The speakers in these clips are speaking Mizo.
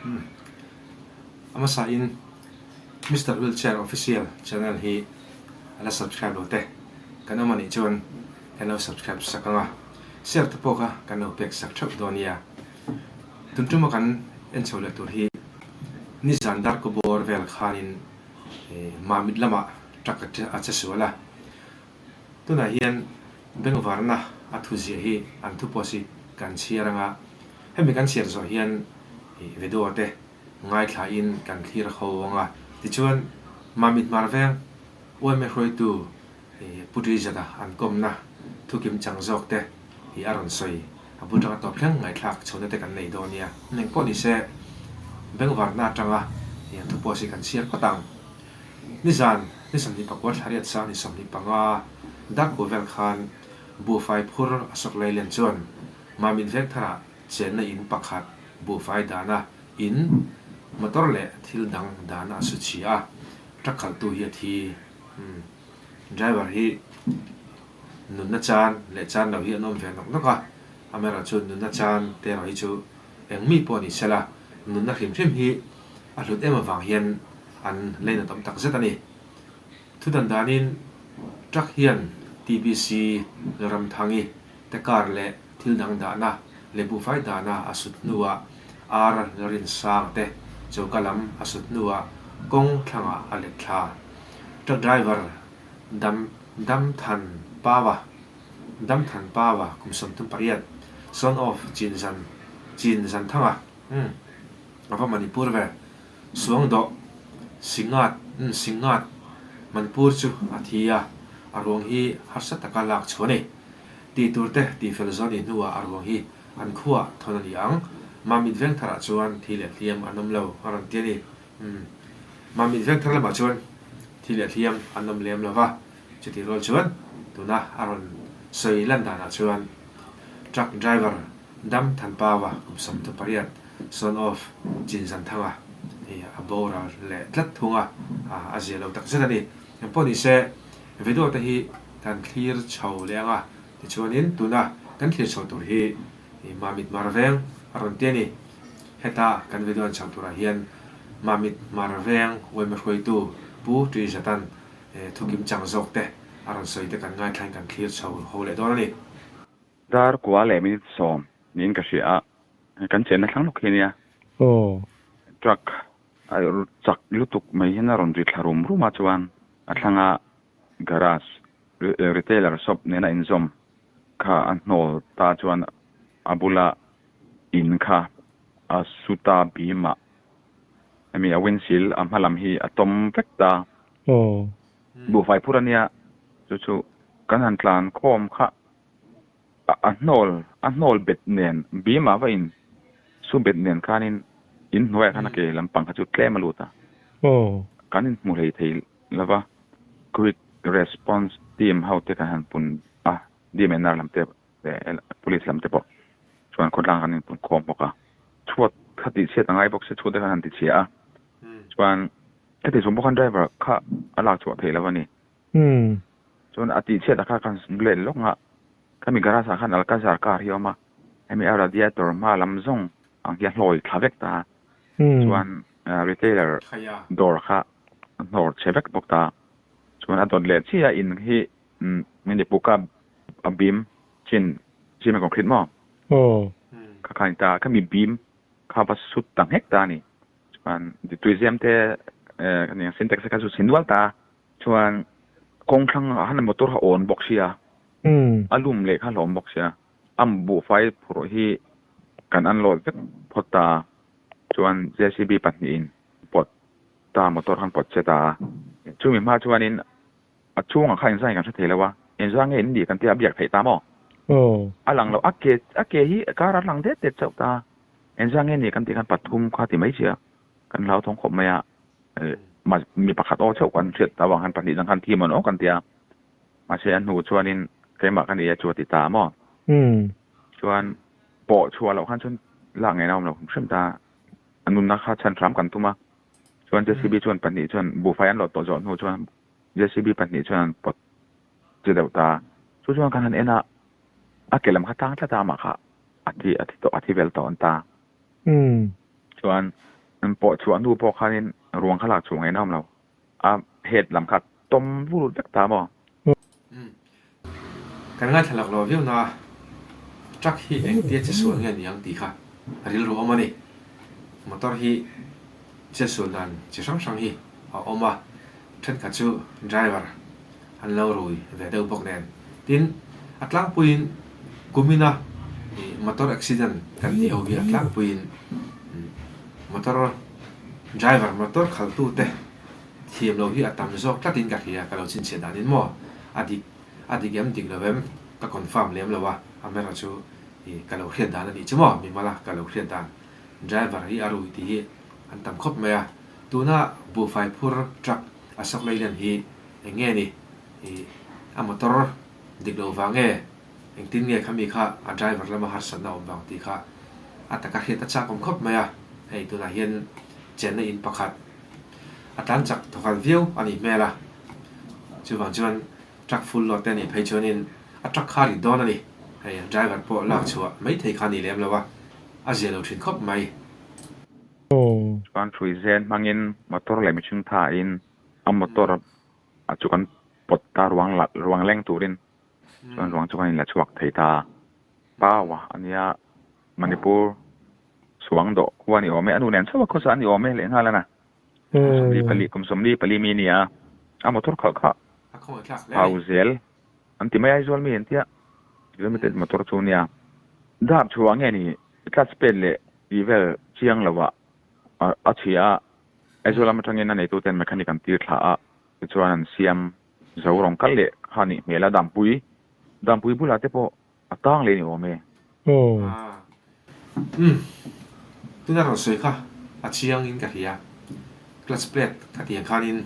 A hmasa in Mister Wheelchair Official channel hi a la subscribe lo te kan awm a nih chuan kan lo subscribe sak ang a, share te pawh kha kan lo pek sak theuh dawn nia. Tun tuma kan en chho leh tur hi nizan darkaw bawr vel khanin Mamit lamah truck a che sual a, Tunah hian bengvarna a thu ziah hi an thu post hi kan chhiar anga, hemi kan chhiar zawh hian video te ngaithla in kan thlir ho anga, tichuan Mamit Hmar Veng yma hruaitu Pu Ṭizata an kawmna thu kim chang zawk te hi a rawn sawi a bul tanga tawp thleng ngaihthlak chhohna te kan nei dawn nia. Eng pawh nise bengvarna atanga an thu post hi kan chhiar phawt ang. Nizan ni 24 thla riat sang ni 25 darkua vel khan buhfai phur a sawk lei len chuan Mamit veng tharah chenna in pakhat buhfai dana in motor leh thil dang dana a su chhi a, truck khalhtu hi a thi. Umm driver hi nunna chan leh chan lo hi an awm ve nawk nawk a, amaherawhchu nunna chan te erawh hi chu eng mi pawh ni sela nunna hrim hrim hi a hlut em avang hian an leinat awm tak zet a ni. Thu dan danin truck hian TBC Lalramthangi te car leh thil dang dahna leh buhfai dahna a sut hnuah ar Lalrinsanga te choka lam a sut hnuah kawng thlangah a let thla. Truck driver Dam Damthan Pawa Damthan Pawa kum 38 son of Chinzan Chinzanthanga umm a va Manipur ve. Suangdawh, Singat, umm Singat, Manipur chu a thi a, a ruang hi harsa taka lak chhuah a ni. Tih tur te tih fel zawh ni hnuah a ruang hi an khuaah thawn a ni ang. Mamit veng tharah chuan thi leh hliam an awm lo a rawn ti a ni. Umm Mamit veng thar lamah chuan thi leh hliam an awm lem lo va, chutih rual chuan tuna a rawn sawi lan danah chuan truck driver Dam Thanpaua kum 38, son of Chinzanthanga hi a boral leh tlat thung a, a zia lo tak zet a ni. Engpawh ni se, video te hi kan thlir chho leh ang a, tichuanin tuna kan thlir chho tur hi Mamit Hmar Veng a rawn ti a ni. Heta kan video an chho turah hian Mamit Hmar Veng uaima hruaitu Pu Ṭizatan thu kimchang zawk te a rawn sawi te kan ngaithlain kan thlir chho ho leh dawn a ni. Dar kua leh minute sawm niin ka hria a, kan chenna thlang lawk hi a nia. Aw. Truck a chak lutuk mai hian a rawn ri thla rum rum a chuan a thlanga garage retailer shop nena inzawm kha a hnawl ta chuan a bula in kha a su ta bim a, hemi a windshield a hma lam hi a tawm vek ta. Aw. Buhfai phur a nia, chu chu kan han tlan khawm kha a hnawl a hnawl bet nen bim ah va in su bet nen khanin in hnuaiah khan a ke lampang kha chu tlem a lut a. Kan in hmu hlei thei lova quick response team ho te kan han pun a DMNR lam te leh police lam te pawh chuan khawtlang kan in pun khawm bawk a. Chhuat kha tih chhiat a ngai bawk se chhuat te khan han ti chhia a chuan heti chung bawk khan driver kha a lak chhuah theih lo a ni. Chuan a tih chhiat ah kha khan blade lawk nga khami garage ah khan Alcazar car hi a awm a, hemi a radiator hma lam zawng ang hi a hlawi thla vek ta a, chuan retailer dawr kha a hnawr chhe vek bawk ta a, chuan a dawt leh chiah a in hi mini puka a beam chin cement concrete maw kha kha a ni ta a, khami beam kha va sut ta nghek ta a ni, chuan tuizem te sintex te kha chu chhe nual ta a. Chuan kawng thlang ah khan motor kha awn bawk sia, a lum leh kha hlawm bawk sia, a buhfai phurh hi kan unload vek phawt ta a, chuan JCB pahnihin pawt ta motor khan pawt che ta a, chumi hma chuanin a chhungah khan inzai kan hre thei lo a, inzai nge in nih kan tia a biak theih ta maw? A lang lo, a ke a ke hi kar a lang det det chauh ta, inzai nge nih kan tih khan pathum kha ti mai sia, kan hlauthawng khawp mai a. Mi pakhat aw chauh kan hriat avang khan pahnih dang khan thi mawn aw kan ti a, mahse a hnu chuanin keimah ka ni e chu a ti ta maw? Chuan pawh chhuah loh khan chuan lak ngei na awm lo hrim hrim ta, a nunna kha chhan hram kan tum a, chuan JCB chuan pahnih chuan buhfai an lawt tawh zawh hnu chuan JCB pahnih chuan an pawt che deuh ta, chu chuan kan han en a, a ke lam kha tang tlat a amah kha a thi a thi tawh a thi vel tawh an ta. Chuan. An pawh chhuah hnu pawh khanin ruang kha lak chhuah ngaihna awm lo. A head lam kha tawm vur vek ta maw? Umm. Kan ngaithla lak lo viau na truck hi engtia che sual nge niang tih kha rilru awm a ni. Motor hi che sual dan chi hrang hrang hi a awm a, thenkhat chu driver an lo rui ve deuh bawk nen. Tin, a tlangpuiin kumina ih motor accident kan tih ho hi a tlangpuiin motor driver motor khaltute thiam lo hi a tam zawk tlatin ka hria ka lo chhinchhiah danin maw a dik a dik em dik lo em ka confirm lem lo a amaherawh chu ih ka lo hriat dan a nih chu maw mimala ka lo hriat dan driver hi a rui tih hi an tam khawp mai a tuna buhfai phur truck Ashok Leyland hi eng nge ni ih a motor dik lo vang nge engtin nge khami kha a driver lama harsatna awm vang tih kha a taka hriat a chak awm khawp mai a hei tunah hian chenna in pakhat A tlan chak thawkhat viau a nih hmel a, chuvang chuan truck full load te a nih phei chuanin a truck kha a rit dawn a ni. Hei driver pawh lak chhuah mai thei kha a ni lem lo a, a zia lo thin khawp mai. Chuan hrui zen hmangin motor leh mihring thain a motor a chu kan pawt ta ruang la ruang leng turin chuan ruang chu kan inla chhuak thei ta. Pau a nia Manipur Suang dawh khua a ni awm e, a nu nen chauh a khawsa a ni awm e lehnghal a na. Kum 14, kum 14 mi a ni a, a motor khalh kha hau zel an ti mai Aizawl mi an tia, limited motor chu nia. Dap chhuah nge ni clutch pad leh tih vel chiang lo ah a chhia a, Aizawl lam atangin a neitu ten mechanic an tir thla a, tichuan an siam zo rawng kal leh kha nih hmel a, Dampui, Dampui bulah te pawh A tang leh ni awm e. Aw. Umm. Tuna rawn sawi kha a chiang in ka hria. Clutch plate kha tiang khan in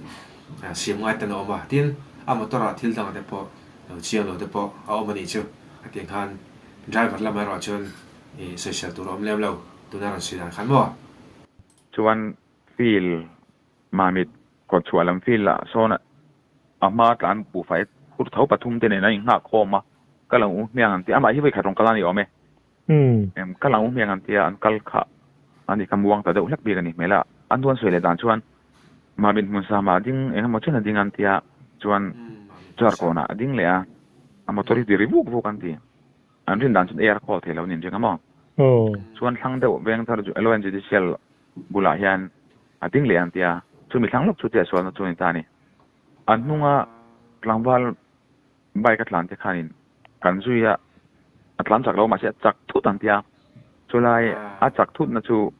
siam ngai ten a awm a. Tin, a motor ah thil dang te pawh lo chiang lo te pawh a awm a nih chu. A tiang khan driver lamah erawh chuan i sawisel tur a awm lem lo. Tuna rawn sawi dan khan maw? Chuan field Mamit kawt chhuah lam field ah sawn a hma tlan buhfai phur tho pathum te nen a inghak khawm a, ka lo u hmiang an ti a, amah hi vawikhat rawn kal a ni awm e. Em ka lo u hmiang an ti a, an kal kha a ni ka muang ta deuh hlek bik a ni hmel a, an duan sawi leh dan chuan Mamit hmun sama a ding eng emaw chen a ding an ti a, chuan car kawnah a ding leh a, a motor hi ti ri vuk vuk an ti. An rin dan chuan air call thei lo a ni an ring a maw? Chuan thlang deuh veng thar chu Aloe Judicial bulah hian a ding leh ang tia chumi thlang lawk chu tia sualna chu a ni ta a ni. An hnunga tlangval bike a tlan te khanin kan zui a, a tlan chak lo mahse a chak thut ang tia chulai a chak thutna chu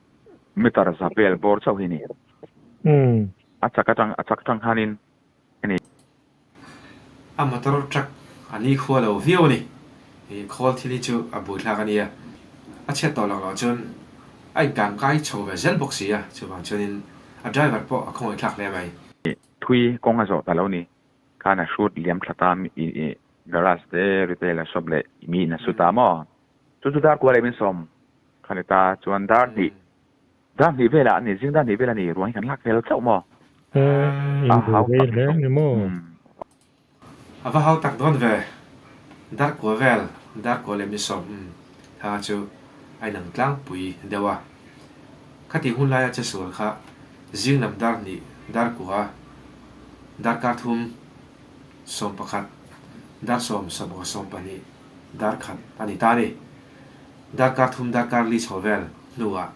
meter za vel bawr chauh hi a ni. A chak atang a chak atang khanin a ni. A motor truck a ni khua lo viau a ni. Ih khawl thil hi chu a buaithlak a nia. A chhiat tawh loh loh chuan a inkang kai chho ve zel bawk si a, chuvang chuanin a driver pawh a khawngaihthlak hle mai. Thui kawng a zawh ta lo ni. Khan a hrut liam thla ta ih garage te retailer shop leh mi in a su ta maw? Chu chu dar kua leh min sawm kha ni ta chuan dar hnih Dar hnih velah a ni, zing dar hnih velah a ni, ruang hi kan lak fel chauh maw? A hau tak hle ni maw? A va hau tak dawn ve, dar kua vel, dar kua leh mi sawm umm kha chu a inang tlangpui deuh a. Khati hun laia che sual kha zing lam dar hnih, dar kua, darkar thum, 11, dar 10, 11, 12, dar khat a ni ta a ni. Darkar thum darkar li chho vel hnuah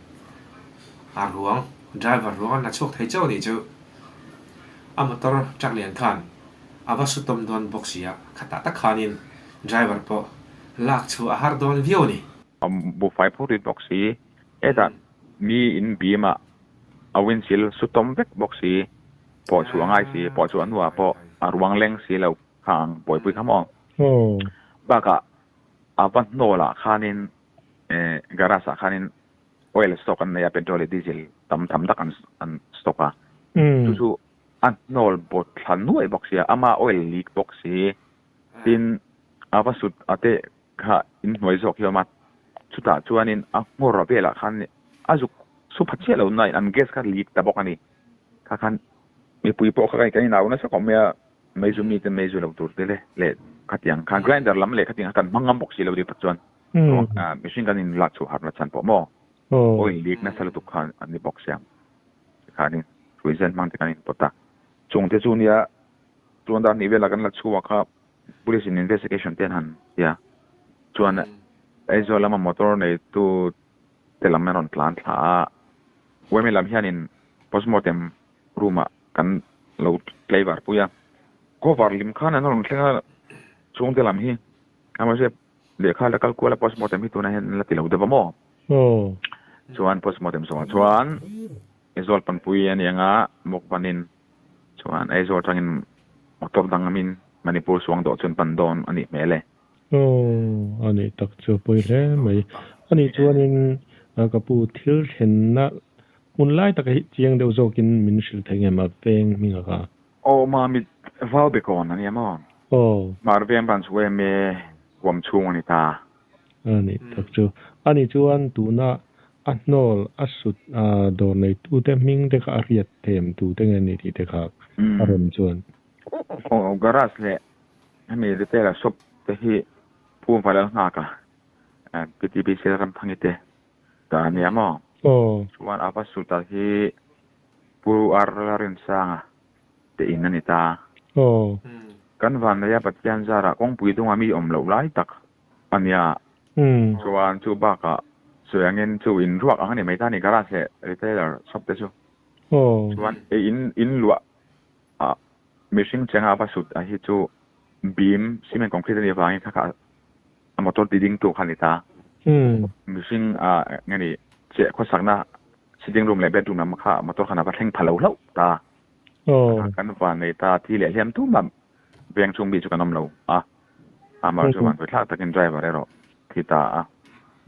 a ruang, driver ruang an la chhuak thei chauh a nih chu. A motor truck lian khan a va su tawm dawn bawk si a, khatah tak khanin driver pawh lak chhuah a har dawn viau a ni. Buhfai phur rit bawk si, hetah mi in bim a, a windshield su tawm vek bawk si, pawh chhuah a ngai si, pawh chhuah hnuah pawh a ruang leng si lo kha ang buaipui kha maw? Bakah A va hnawlah khanin garage ah khanin oil stock an nei a, petrol leh diesel tam tham tak an stock a. Chu chu a hnawl bawt thla nuaih bawk sia, ama oil leak bawk si. Tin, a va sut a te kha inhnuai zawk hi a awm a, chutah chuanin a nghawr velah khan a zuk su pha chiah lo nain an gas kha leak ta bawk a ni. Kha khan mipui pawh kha kan inau nasa khawp mai a. Meizu mite meizu lo tur te le leh khatiang khan grinder lam leh khatiang kha kan hmang ngam bawk si lo dik tak chuan mihring kan in lak chhuah harna chhan pawh maw oil leak nasa lutuk khan an ni bawk sia. khanin hruizen hmang te khan in pawt a. Chung te chu nia chuan dar hnih velah kan la chhuak a, police in investigation te an han ti a. Chuan Aizawl lama motor neitu te lam an rawn tlan thla a, Wemi lam hianin postmortem room ah kan lo tlaivar pui a. Cover lim khan an rawn thleng a, chhungte lam hi amah lehkha la kal kual a postmortem hi tunah hian an la ti lo deuh a maw? Chuan postmortem zawhah chuan Aizawl panpui a ni ang a, Mukbanin chuan Aizawl atangin motor dang amin Manipur suang dawh chuan pan dawn a nih hmel e. Aw, a nih tak chu pawi hle mai. A nih chuanin ka pu thil thlenna hmun lai taka hi chiang deuh zawkin min hrilh thei nge ma veng hming a kha? Aw, Mamit vau be kawn a nia maw? Aw. Hmar veng branch yma huam chhung a ni ta. A nih tak chu. A nih chuan tuna a hnawl a sut dawr neitute hming te kha a hriat them tute nge ni tih te kha a rem chuan. Aw, garage leh Hemi retailer shop te hi Pu Valal Nghaka PTBC Ramthangi te ta a nia maw? Aw. Chuan Ava Sultan hi Pu R Lalrinsanga te in a ni ta. Aw. Kan vanneia Pathian zarah kawngpui dunga mi awm loh lai tak a nia. Chuan chu bakah sawi angin chu in ruak ang a ni mai ta a ni garage leh retailer shop te chu. Aw. Chuan in in luah ah Mihring chenga va sut a hi chu beam cement concrete a nih avangin kha kha a motor ti ding tu kha a ni ta. Mihring ah nge ni cheh khawsakna sitting room leh bedroom lam kha motor khan a va thleng pha lo hlauh ta. Kan van nei ta thi leh hliam tumah veng chhung bik chu kan awm lo a. Amah chu van thlak takin driver erawh thi ta a.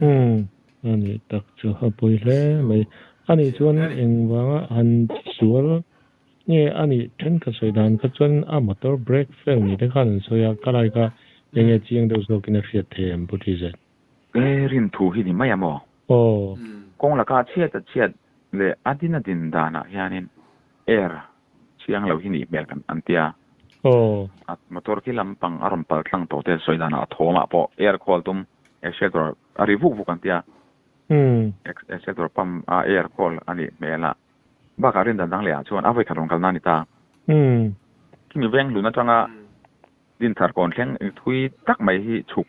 A nih tak chu a pawi hle mai. A nih chuan engvanga han sual Nge a nih thenkhat sawi dan kha chuan a motor brake fail ni te khan an sawi a, ka lai kha enge chiang deuh zawkin a hriat thei em Pu TZ? E rin thu hi ni mai a maw? Aw. Kawng laka a chhiat a chhiat leh a din a din danah hianin air chiang lo hi nih hmel kan an tia. Aw. A motor khi lampang a rawn pal tlang tawh te sawi danah a thawmah pawh air khawl tum accelerator a ri vuk vuk an tia. Accelerator pump a air khawl a nih hmel a. Bakah rindan dang leh ah chuan a vawikhat rawn kalna a ni ta. Khimi veng hlun atanga Dinthar kawn thleng thui tak mai hi chhuk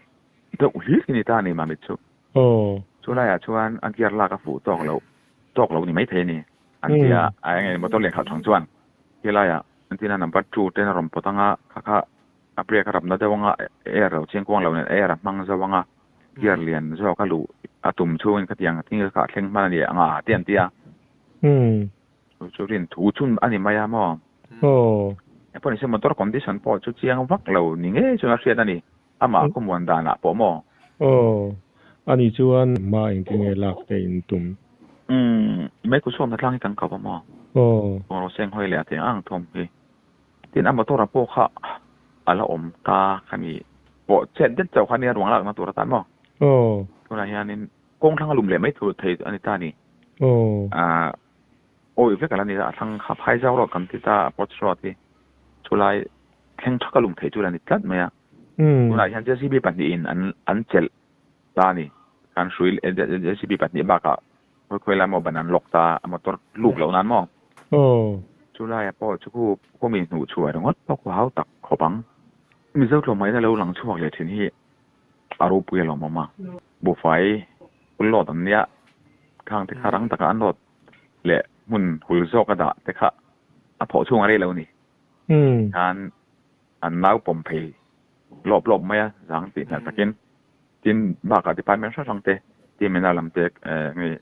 deuh hlir hi ni ta a ni Mamit chu. Chu laiah chuan a gear lak a fuh tawk loh tawk lo ni maithei a ni an ti a, a eng eng motor lian khalh thang chuan helaiah an tina number two ten a rawn pawt anga kha kha a brake a rapna deuh anga air lo chiang kuang lo nen air a hmang zo anga gear lian zawk a luh a tum chhungin khatiang thil kha a thleng hman a ni anga te an ti a. Chu chu rin thu chun a ni mai a maw? Engpawh nise motor condition pawh chu chiang vak lo ni ngei chuan a hriat a ni. Amah khawmuan danah pawh maw? Aw, ani chuan hma engtin nge lak te in tum? Umm, Meikhu chhuak na tlang hi kan kap a maw? Aw. Kawng seng hawi leh a teng ang thawm hi. Tin a motor a pawh kha a la awm ta kha ni pawh chet det chauh kha nia ruang lakna tur atan maw? Aw. Tunah hianin kawng thlang a lum leh mai tur thei a ni ta ni. Aw. Ahh awi vek a la ni a, a thlang kha Phaizau road kan ti ta a Port road hi chulai thleng thak a lum thei chu la ni tlat mai a. Tunah hian JCB pahnihin an an chelh ta a ni. Kan hrui JCB pahnih bakah khawi khawi lai maw ban an lock ta a motor luk loh nan maw. Aw. Chulaia pawh chu khu khawmi hnuh chhuah ringawt pawh khu hau tak khawp ang. Mizo tlawmngaihna lo lang chhuak leh thin hi a ropui a lawmawm a. Buhfai hul lawt an nia, khang te kha rang taka an lawt leh hmun hul zawk a dah te kha a phawh chhung a rei lo ni. Khan an nau pawm phei lawp lawp mai a, zang tih hmel takin. Tin, bakah department hrang hrang te, team ina lam te nge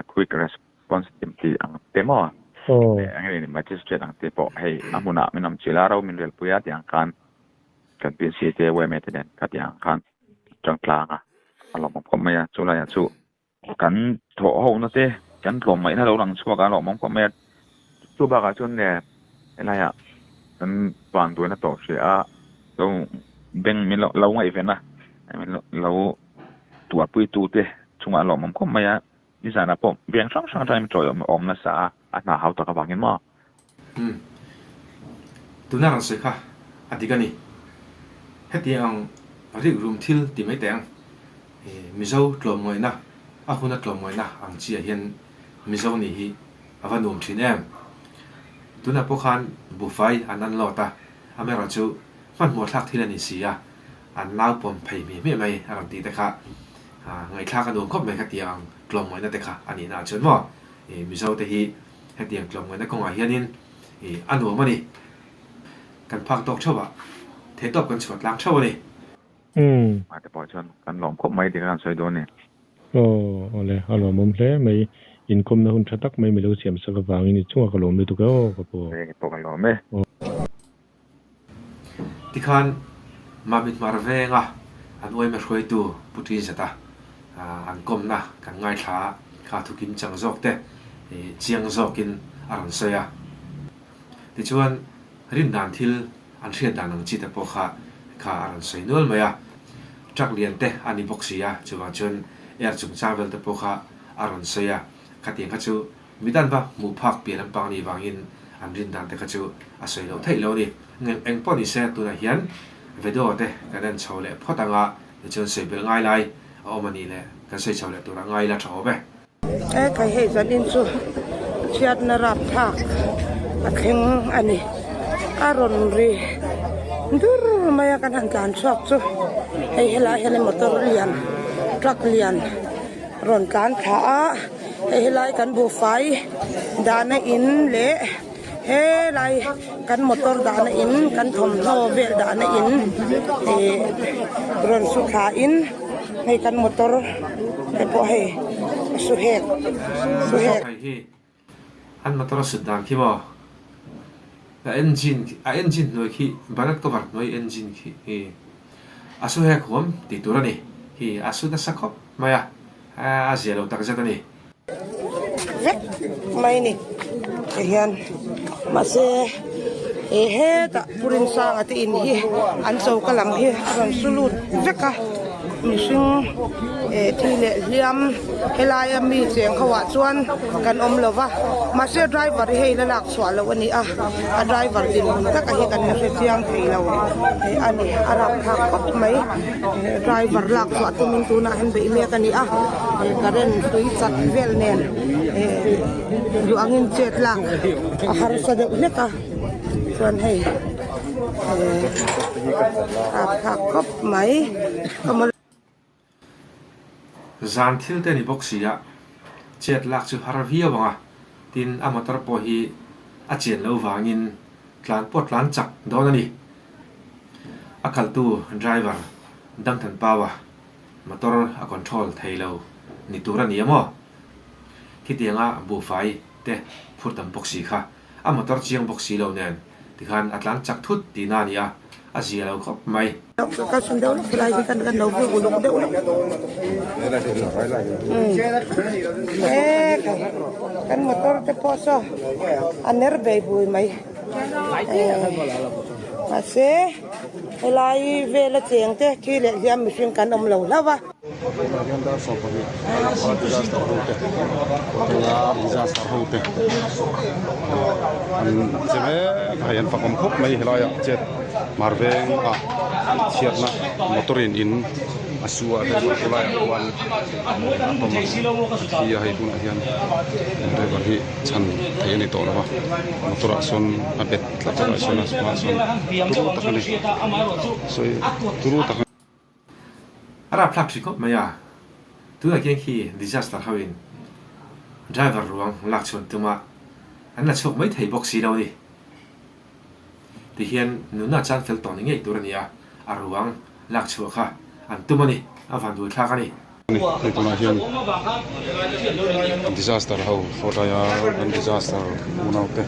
quick response team tih ang te maw? Nge magistrate ang te pawh hei a hmunah min awm chilh a, ro min relpui a tih ang khan kan PNC te yma te nen kha tih ang khan tang tlang a, a lawmawm khawp mai a, chulaiah chu kan thawh ho na te kan tlawm ngaihna lo lang chhuak a lawmawm khawp mai a, chu bakah chuan nge helaiah kan van duaina tawh hreh a lo beng min lo lo ngaihven a min lo tuarpui tu te chungah a lawmawm khawp mai a nizanah pawh veng hrang hrang atangin chawi awm awm nasa a a hna hau tak avangin maw. Umm tuna kan sawi kha a dik a ni. Hetiang ang rikrum thil ti mai teh ang. Mizo tlawmngawihna, a huna tlawmngawihna ang chiah hian Mizo nih hi a va nuam thin em. Tunah pawh khan buhfai an unload a, amaherawhchu hmanhmawh thlak thil a ni si a, an nau pawm phei hmiah hmiah mai a rawn tih te kha ngaihthlak a nuam khawp mai kha tiang ang tlawmngaihna te kha a nihna ah chuan maw Mizo te hi hetiang tlawmngaihna kawngah hianin a nuam a ni. Kan phak tawk theuh a, theihtawp kan chhuah tlang theuh a ni. Mah te pawh chuan kan lawm khawp mai tih kha kan sawi dawn a ni. Aw, awle, a lawmawm hle mai. Inkawmna hun tha tak mai milo siam sak avangin i chungah ka lawm lutuk e aw ka pu. Hei pawh ka lawm e. Tikhan Mamit Hmar venga an uaima hruaitu Pu Ṭinzata an kawmna kan ngaithla a, kha thu kim chang zawk te chiang zawkin a rawn sawi a. Tichuan rindan thil an hriat dan ang chi te pawh kha kha a rawn sawi nual mai a. Truck lian te a ni bawk si a, chuvang chuan air chungchang vel te pawh kha a rawn sawi a. Khatiang kha chu midan va hmuh phak piah lampang anih vangin an rin dan te kha chu a sawi loh theih lo a ni. Eng pawh ni se tunah hian video te kan en chho leh phawt anga tichuan sawi belh ngai lai a awm a nih leh kan sawi chho leh tur a ngai ila tha awm e. He kai hei zanin chu chhiatna rapthlak a thleng a ni. A rawn ri dur mai a kan han tlan chhuak chu hei helai hian motor lian truck lian rawn tlan thla a hei helai kan buhfai dahna in leh Helai kan motor dahna in kan thawmhnaw vel dahna in ih rawn su thla in hei kan motor te pawh hei a su hek su hek. Hei hi an motor a sut dan khi maw a engine a engine hnuai khi bonnet cover hnuai engine khi hi a su hek huam tih tur a ni hi a su nasa khawp mai a a zia lo takzet a ni. Vek mai ni tihian mahse eh hetah Pu Rinsanga te in hi an choka lam hi a rawn su lut vek a mihring eh thi leh hliam helaia mi cheng ho ah chuan kan awm lo va mahse driver hi hei la lak chhuah loh a ni a a driver dinhmun taka hi kan la hre chiang thei lo a ni a rapthlak khawp mai. Driver lak chhuah tumin tunah hian beih mek a ni a, current tui chat vel nen duh angin chet lak a harsa deuh hlek a, chuan hei a thlak khawp mai. Zan thil te ni bawk si a, chet lak chu har viau ang a, tin a motor pawh hi a chian loh vangin tlan pawh tlan chak dawn a ni. A khaltu driver Damthan Paua motor a control thei lo ni tur a ni a maw? Khitianga buhfai te phur tam bawk si kha a motor chiang bawk si lo nen tikhan a tlan chak thut tihna a ni a, a zia lo khawp mai. Ka sun deuh lawk helai hi kan kan lo vlog uluk deuh lawk kan motor te pawh saw a ner bei bui mai mahse helai vela cheng te thi leh hliam mihring kan awm lo hlauh a. Hmar vengah chhiatna motor in in a su a driver chu laiah khuan a pawm a a thi a hei tunah hian driver hi chhan thei a ni tawh lo va motor ah sawn a bet tlat a sawn a hmaah sawn turu tak a ni sawi turu tak a ni. A rapthlak thin khawp mai a, tunah khian khi disaster ho in driver ruang lak chhuan tuma an la chhuak mai thei bawk si lo a ni. Tihian nunna chan fel tawh ni ngei tur a ni a, a ruang lak chhuah kha an tum a ni, a van duai thlak a ni. Hei tunah hian disaster ho Fawtaia kan disaster unaute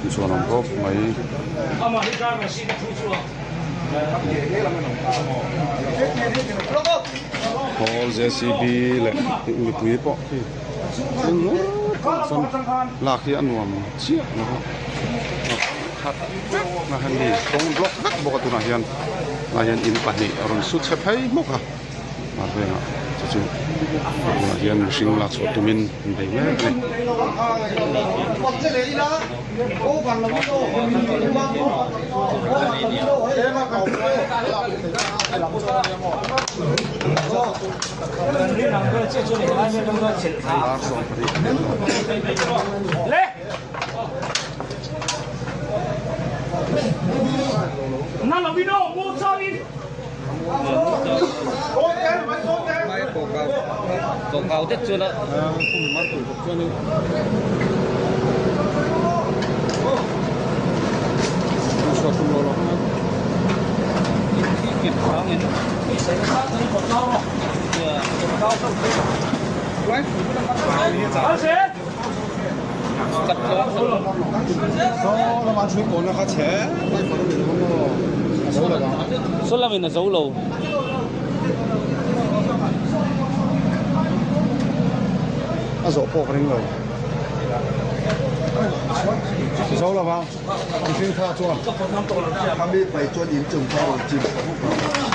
an chuan awm khawp mai. Khawl JCB leh mipui pawh khi chuan lak hi a nuam chiah lo va khat vek a hemi kawng block vek bawk a tunah hian tunah hian in pahnih a rawn su chhe phei hmawk a. Hmar vengah chu chu. Tunah hian mihring lak chhuah tumin an bei mek a ni. A zawh pawh ka ring lo. Zo lo vang, mihring kha chuan. Khami pai chuan in chung kha rawn chim ta bawk ang.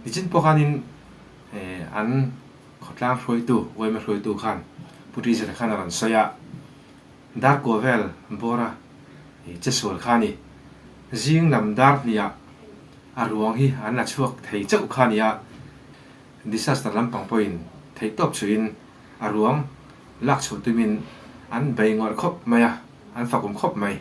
Nichin pawh khanin an khawtlang hruaitu, yma hruaitu khan Pu Rizal khan a rawn sawi a, dar kua vel bawra chesual kha a ni. Zing lam dar hniah a ruang hi an la chhuak thei chauh kha a ni a, disaster lampang pawhin theihtawp chhuihin a ruang lak chhuah tumin an bei ngawrh khawp mai a, an fakum khawp mai.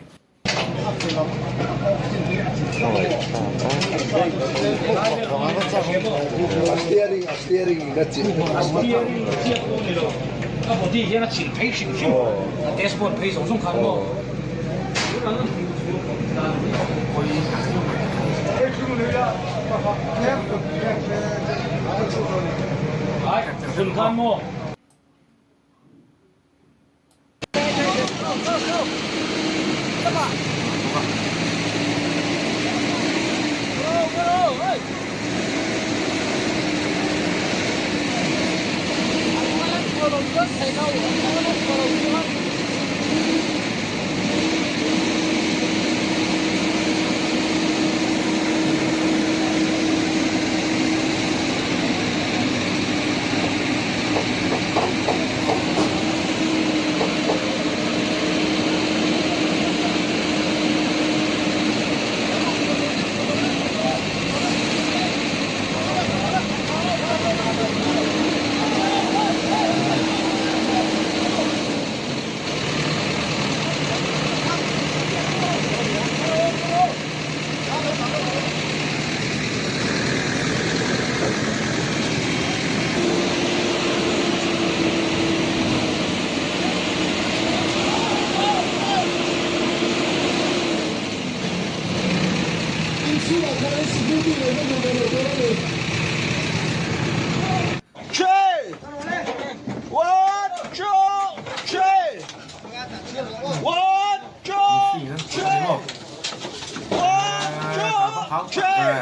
ve.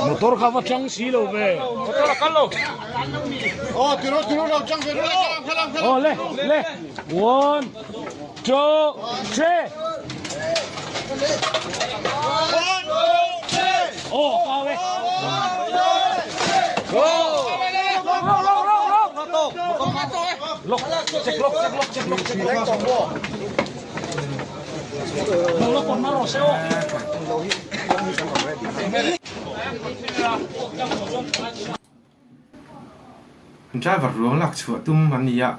Motor kha va tang si lo ve. Motor a kal lo. Aw le le one two three. Aw kau e. Lok check lok check lok check lok check lok. Driver ruang lak chhuah tum an ni a,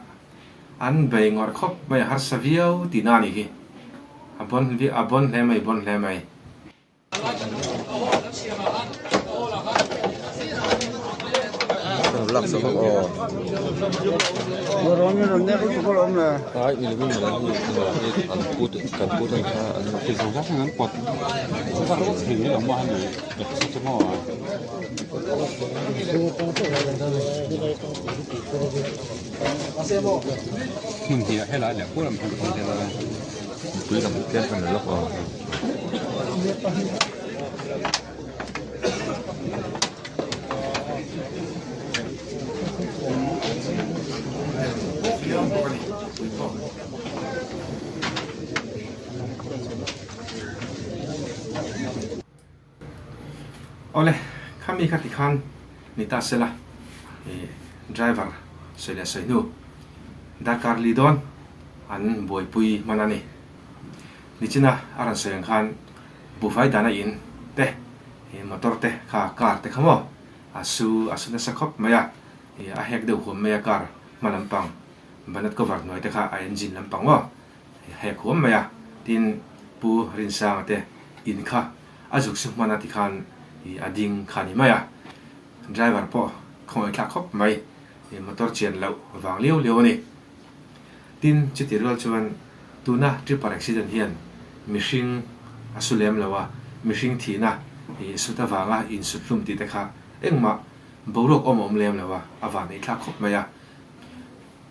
an bei ngawrh khawp mai a harsa viau tihna a nih hi. A bawn a bawn hle mai bawn hle mai. Awle, khami kha tikhan ni ta sela, driver sawi leh sawi hnu darkar li dawn an buaipui hman a ni. Nichina a rawn sawi ang khan buhfai dana in te, motor te kha car te kha maw a su a su nasa khawp mai a, a hek deuh huam mai a car hma lampang bonnet cover hnuai te kha a engine lampang maw hek huam mai a, tin Pu Rinsanga te in kha a zuk su hman a ti khan a ding kha ni mai a, driver pawh khawngaihthlak khawp mai motor chian loh vang liau liau a ni. Tin, chuti rual chuan tuna tripper accident hian mihring a su lem lo a, mihring thihna ih sut avanga insut hlum tih te kha engmah boruak awm a awm lem lo a, a van eihthlak khawp mai a.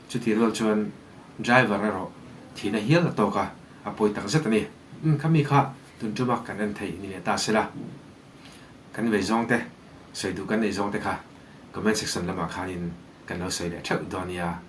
Chuti rual chuan driver erawh thihna hial a tawk a, a pawi tak zet a ni. Umm, khami kha tun tuma kan en theih ni leh ta se la, kan vei zawng te, sawi duh kan neih zawng te kha comment section lamah khanin kan lo sawi leh theuh dawn nia.